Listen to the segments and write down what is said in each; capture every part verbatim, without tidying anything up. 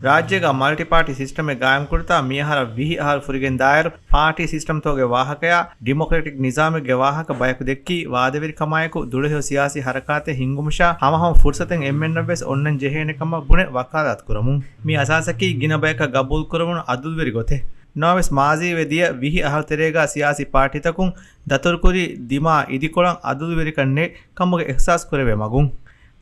ރާއްޖޭގަ މަލްޓި ޕާޓީ ސިސްޓަމެއް ގާއިމްކުރިތާ މިއަހަރަށް ވިހި އަހަރު ފުރިގެން ދާއިރު، ޕާޓީ ސިސްޓަމްތަކުގެ ވާހަކަޔާ ޑިމޮކްރެޓިކް ނިޒާމެއްގެ ވާހަކަ ބަޔަކު ދެއްކީ، ވާދަވެރިކަމާއެކު ދުޅަހެޔޮ ސިޔާސީ ހަރަކާތެއް ހިންގުމަށާ ހަމަހަމަ ފުރުސަތެއް އެންމެންނަށްވެސް އޮންނަން ޖެހޭނެ ކަމަށް ބުނެ ވަކާލާތު ކުރަމުން. މި އަސާސަކީ ގިނަ ބަޔަކަށް ގަބޫލު ކުރެވުނު އަދުލުވެރި ގޮތެއް. ނަމަވެސް މާޒީވެ ދިޔަ ވިހި އަހަރު ތެރޭގަ ސިޔާސީ ޕާޓީތަކުން ދަތުރުކުރީ ދިމާ އިދިކޮޅަށް އަދުލުވެރިކަން ނެތް ކަމުގެ އިޙްސާސް ކުރެވޭ މަގުން.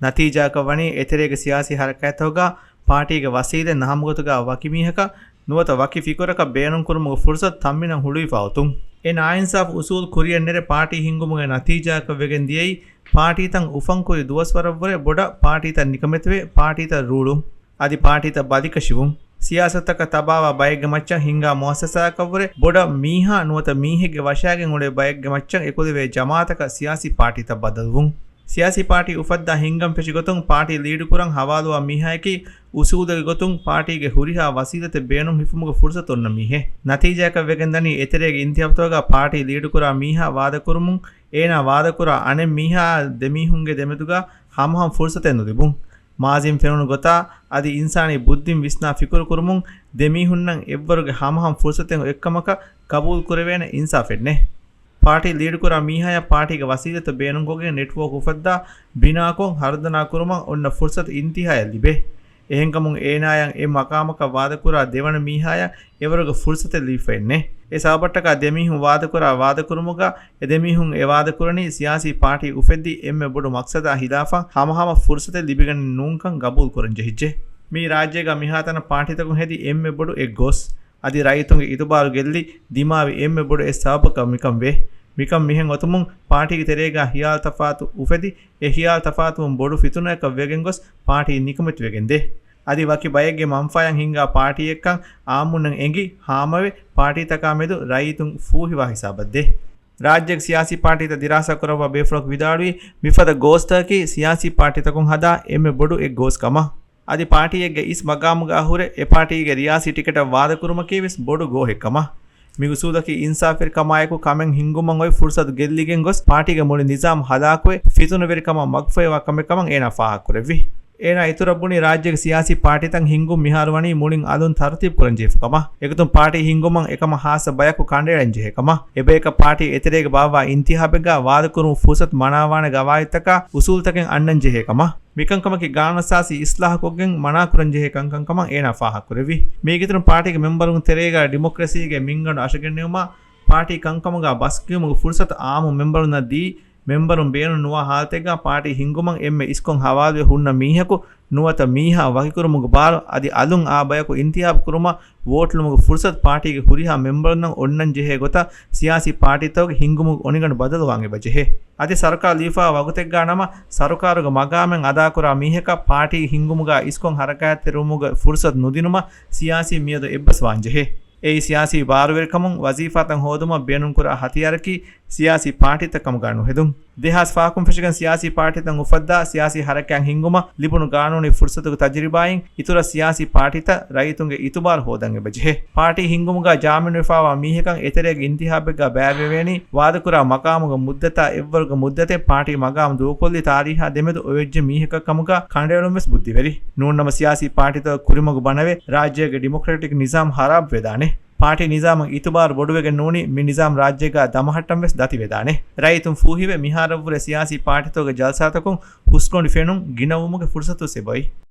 ނަތީޖާއަކަށް ވަނީ އެތެރޭގެ ސިޔާސީ ހަރަކާތްތަކުގަ ޕާޓީގެ ވަސީލަތް ނަހަމަގޮތުގަ ވަކި މީހަކަށް ނުވަތަ ވަކި ފިކުރަކަށް ބޭނުންކުރުމުގެ ފުރުސަތު ތަންމިނަށް ހުޅުވިފަ އޮތުން. އެ ނާއިންސާފު އުސޫލު ކުރިއަށް ނެރެ ޕާޓީ ހިންގުމުގެ ނަތީޖާއަކަށް ވެގެން ދިޔައީ، ޕާޓީތައް އުފަންކުރި ދުވަސްވަރަށްވުރެ ބޮޑަށް ޕާޓީތައް ނިކަމެތިވެ، ޕާޓީތައް ރޫޅުން. އަދި ޕާޓީތައް ބަލިކަށިވުން. ސިޔާސަތަކަށް ތަބާވާ ބައެއްގެ މައްޗަށް ހިންގާ މުއައްސަސާއަކަށްވުރެ ބޮޑަށް މީހާ ނުވަތަ މީހެއްގެ ވަށާގެން އުޅޭ ބައެއްގެ މައްޗަށް އެކުލެވޭ ޖަމާއަތަކަށް ސިޔާސީ ޕާޓީތައް ބަދަލުވުން. ސިޔާސީ ޕާޓީ އުފައްދާ ހިންގަން ފެށި ގޮތުން ޕާޓީ ލީޑުކުރަން ހަވާލުވާ މީހާޔަކީ އުސޫލުގެ ގޮތުން ޕާޓީގެ ހުރިހާ ވަސީލަތެއް ބޭނުން ހިފުމުގެ ފުރުސަތު އޮންނަ މީހެއް. ނަތީޖާއަކަށް ވެގެންދަނީ އެތެރޭގެ އިންތިހާބުތަކުގަ ޕާޓީ ލީޑުކުރާ މީހާ ވާދަކުރުމުން އޭނާ ވާދަކުރާ އަނެއް މީހާއާ ދެމީހުންގެ ދެމެދުގަ ހަމަހަމަ ފުރުސަތެއް ނުލިބުން. މާޒީން ފެނުނު ގޮތާ އަދި އިންސާނީ ބުއްދިން ވިސްނާ ފިކުރު ކުރުމުން ދެމީހުންނަށް އެއްވަރުގެ ހަމަހަމަ ފުރުސަތެއް އޮތްކަމަކަށް ގަބޫލު ކުރެވޭނެ އިންސާފެއް ނެތް. ޕާޓީ ލީޑުކުރާ މީހާޔަށް ޕާޓީގެ ވަސީލަތު ބޭނުންކޮށްގެން ނެޓްވޯކް އުފައްދާ ބިނާކޮށް ހަރުދަނާ ކުރުމަށް އޮންނަ ފުރުސަތު އިންތިހާޔަށް ލިބޭ. އެހެންކަމުން އޭނާޔަށް އެ މަގާމަކަށް ވާދަކުރާ ދެވަނަ މީހާޔަށް އެވަރުގެ ފުރުސަތެއް ލިބިފައެއް ނެތް. އެ ސަބަބަށްޓަކާ ދެމީހުން ވާދަކުރާ ވާދަކުރުމުގަ އެ ދެމީހުން އެ ވާދަކުރަނީ ސިޔާސީ ޕާޓީ އުފެއްދީ އެންމެ ބޮޑު މަޤްޞަދާ ހިލާފަށް ހަމަހަމަ ފުރުސަތެއް ލިބިގަނެއް ނޫންކަން ގަބޫލު ކުރަން ޖެހިއްޖެ. މީ ރާއްޖޭގަ މިހާތަނަށް ޕާޓީތަކުން ހެދި އެންމެ ބޮޑު އެއްގޯސް. އަދި ރައްޔިތުންގެ އިތުބާރު ގެއްލި ދިމާވި އެންމެ ބޮޑު އެއް ސަބަބަކަށް މިކަން ވޭ. މިކަން މިހެން އޮތުމުން ޕާޓީގެ ތެރޭގަ ހިޔާލު ތަފާތު އުފެދި، އެ ހިޔާލު ތަފާތުވުން ބޮޑު ފިތުނައަކަށް ވެގެން ގޮސް ޕާޓީ ނިކަމެތިވެގެން ދޭ. އަދި ވަކި ބައެއްގެ މަންފާޔަށް ހިންގާ ޕާޓީއެއްކަން އާއްމުންނަށް އެނގި ހާމަވެ، ޕާޓީތަކާ މެދު ރައްޔިތުން ފޫހިވާ ހިސާބަށް ދޭ. ރާއްޖޭގެ ސިޔާސީ ޕާޓީތައް ދިރާސާ ކުރައްވާ ބޭފުޅަކު ވިދާޅުވީ، މިފަދަ ގޯސްތަކަކީ ސިޔާސީ ޕާޓީތަކުން ހަދާ އެންމެ ބޮޑު އެއް ގޯސް ކަމަށް. އަދި ޕާޓީއެއްގެ އިސް މަގާމުގަ ހުރެ އެ ޕާޓީގެ ރިޔާސީ ޓިކެޓަށް ވާދަކުރުމަކީ ވެސް ބޮޑު ގޯހެއް ކަމަށް. މި އުސޫލަކީ އިންސާފުވެރިކަމާއެކު ކަމެއް ހިންގުމަށް އޮތް ފުރުސަތު ގެއްލިގެން ގޮސް، ޕާޓީގެ މުޅި ނިޒާމް ހަލާކުވެ، ފިތުނަވެރިކަމަށް މަގުފަހިވާ ކަމެއް ކަމަށް އޭނާ ފާހަގަކުރެއްވި. އޭނާ އިތުރަށް ބުނީ، ރާއްޖޭގެ ސިޔާސީ ޕާޓީތައް ހިންގުން މިހާރު ވަނީ މުޅިން އަލުން ތަރުތީބު ކުރަން ޖެހިފަ ކަމަށް. އެގޮތުން ޕާޓީ ހިންގުމަށް އެކަމަށް ހާއްސަ ބަޔަކު ކަނޑައެޅަން ޖެހޭ ކަމަށް. އެބަޔަކަށް ޕާޓީ އެތެރޭގަ ބާއްވާ އިންތިހާބެއްގަ ވާދަކުރުމަށް ފުރުސަތު މަނާވާނެ ގަވާއިދުތަކާ އުސޫލުތަކެއް އަންނަން ޖެހޭ ކަމަށް. މިކަންކަމަކީ ގާނޫނުއަސާސީ އިސްލާހުކޮށްގެން މަނާކުރަންޖެހޭ ކަންކަންކަމަށް އޭނާ ފާހަގަކުރެއްވި. މީގެއިތުރުން ޕާޓީގެ މެމްބަރުން ތެރޭގަ ޑިމޮކްރަސީގެ މިންގަނޑު އަށަގެންނެވުމަށް ޕާޓީ ކަންކަމުގަ ބަސްކިޔުމުގެ ފުރުސަތު އާއްމު މެމްބަރުންނަށް ދީ، މެމްބަރުން ބޭނުން ނުވާ ހާލަތެއްގަ ޕާޓީ ހިންގުމަށް އެންމެ އިސްކޮށް ހަވާލުވެ ހުންނަ މީހަކު ނުވަތަ މީހާ ވަކިކުރުމުގެ ބާރު އަދި އަލުން އާ ބަޔަކު އިންތިހާބު ކުރުމަށް ވޯޓުލުމުގެ ފުރުސަތު ޕާޓީގެ ހުރިހާ މެމްބަރުންނަށް އޮންނަން ޖެހޭ ގޮތަށް ސިޔާސީ ޕާޓީތަކުގެ ހިންގުމުގެ އޮނިގަނޑު ބަދަލުވާން އެބަ ޖެހޭ. އަދި ސަރުކާރު ލިބިފާ ވަގުތެއްގަ ނަމަ، ސަރުކާރުގެ މަގާމެއް އަދާކުރާ މީހަކަށް ޕާޓީ ހިންގުމުގަ އިސްކޮށް ހަރަކާތްތެރިވުމުގެ ފުރުސަތު ނުދިނުމަށް ސިޔާސީ މިއަދު އެއްބަސްވާން ޖެހޭ. އެއީ ސިޔާސީ ބާރުވެރިކަމުން ވަޒީފާތައް ހޯދުމަށް ބޭނުންކުރާ ހަތިޔާރަކީ ސިޔާސީ ޕާޓީތައް ކަމުގަ ނުހެދުން. ދެހާސް ފަހަކުން ފެށިގެން ސިޔާސީ ޕާޓީތައް އުފައްދާ ސިޔާސީ ހަރަކާތް ހިންގުމަށް ލިބުނު ގާނޫނީ ފުރުސަތުގެ ތަޖުރިބާއިން އިތުރަށް ސިޔާސީ ޕާޓީތައް ރައްޔިތުންގެ އިތުބާރު ހޯދަން އެބަޖެހޭ. ޕާޓީ ހިންގުމުގަ ޖާމިންވެފާވާ މީހަކަށް އެތެރޭގެ އިންތިހާބެއްގަ ބައިވެވޭނީ ވާދަކުރާ މަގާމުގެ މުއްދަތާ އެއްވަރުގެ މުއްދަތެއް ޕާޓީ މަގާމު ދޫކޮށްލި ތާރީހާ ދެމެދު އޮވެއްޖެ މީހަކަށް ކަމުގަ ކަނޑައެޅުން ވެސް ބުއްދިވެރި. ނޫންނަމަ ސިޔާސީ ޕާޓީތަކުގެ ކުރިމަގު ބަނަވެ ރާއްޖޭގެ ޑިމޮކްރެޓިކް ނިޒާމް ހަރާބްވެދާނެ. ޕާޓީ ނިޒާމަށް އިތުބާރު ބޮޑުވެގެން ނޫނީ މި ނިޒާމް ރާއްޖޭގަ ދަމަހައްޓަން ވެސް ދަތިވެދާނެ. ރައްޔިތުން ފޫހިވެ މިހާރަށްވުރެ ސިޔާސީ ޕާޓީތަކުގެ ޖަލްސާތަކުން ހުސްގޮނޑި ފެނުން ގިނަވުމުގެ ފުރުސަތު ވެސް އެބައޮތް.